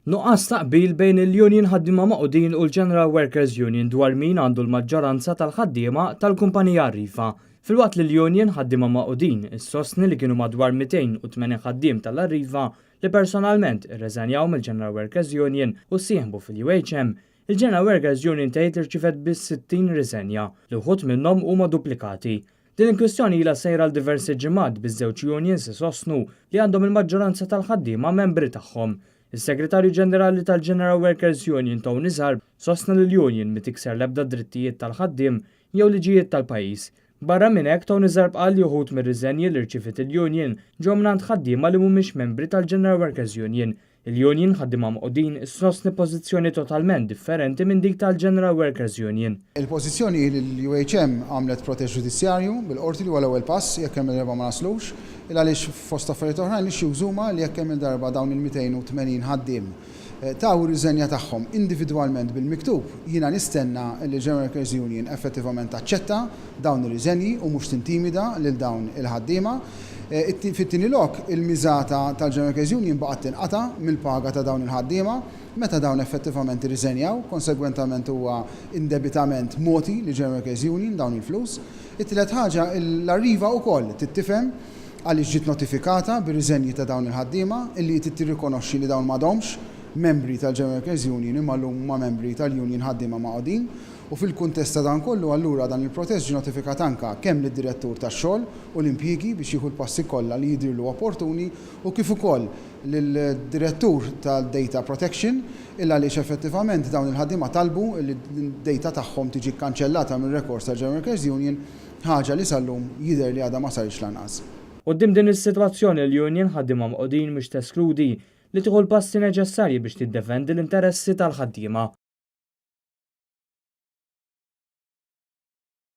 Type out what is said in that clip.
Nuqqas ta' qbil bejn il-Union Ħaddiema Magħqudin u l-General Workers Union dwar min għandu l-maġġoranza tal-ħaddiema tal-kumpanija Arriva. Filwaqt li l-Union Ħaddiema Magħqudin issostni li kienu madwar 280 ħaddiem tal-Arriva li personalment irreżenjaw mill-General Workers Union u ssieħbu fil-UHM, il-General Workers Union tgħid li rċivet biss 60 riżenja li wħud minnhom huma duplikati. Din il-kwistjoni ilha sejra għal diversi ġimgħat, biż-żewġ unions isostnu li għandhom il-maġġoranza tal-ħaddiema membri tagħhom. Is-Segretarju Ġenerali tal-General Workers Union, Tony Zarb, sostna li l-union mi tikser l-ebda drittijiet tal-ħaddiem jew liġijiet tal-pajjiż. Barra minn hekk, Tony Zarb qal li uħud mir-riżenji li rċiviet il-union ġew mingħand ħaddiema li mhumiex membri tal-General Workers Union. Il-Union Ħaddiema Magħqudin issostni pożizzjoni totalment differenti minn dik tal-General Workers Union. Il-pożizzjoni hi li l-UHM għamlet protest ġudizzjarju bil-Qorti, li huwa l-ewwel pass jekk kemm il-darba ma naslux, il għaliex fost affarijiet oħrajn l-issues huma li jekk kemm il-darba dawn il-280 ħaddiem taw ir-riżenja tagħhom individwalment bil-miktub, jiena nistenna li l-General Workers Union effettivament taċċetta dawn ir-riżenji u mhux tintimida lil dawn il-ħaddiema. Fit-tieni lok, il-miżata tal-General Workers Union baqgħet tinqata' mill-paga ta' dawn il-ħaddiema meta dawn effettivament irriżenjaw, konsegwentament huwa indebitament mogħti lill-General Workers Union dawn il-flus. It-tielet ħaġa, l-Arriva wkoll trid tifhem għaliex ġiet notifikata bir-riżenji ta' dawn il-ħaddiema, illi trid tirrikonoxxi li dawn m'għadhomx membri tal-General Workers Union imma llum huma membri tal-Union Ħaddiema Magħqudin. U fil-kuntest ta' dan kollu allura dan il-protest ġie notifikat anka kemm lid-Direttur tax-Xogħol u l-Impjiegi biex jieħu l-passi kollha li jidhirlu opportuni u kif ukoll lid-Direttur tad-Data Protection il għaliex effettivament dawn il-ħaddiema talbu li d-data tagħhom tiġi kkanċellata mir-rekords tal-General Workers Union, ħaġa li sal-lum jidher li għadha ma saritx lanqas. Quddiem din is-sitwazzjoni, l-Union Ħaddiema Magħqudin mhux teskludi li tieħu l-passi neċessarji biex tiddefendi l-interessi tal-ħaddiema.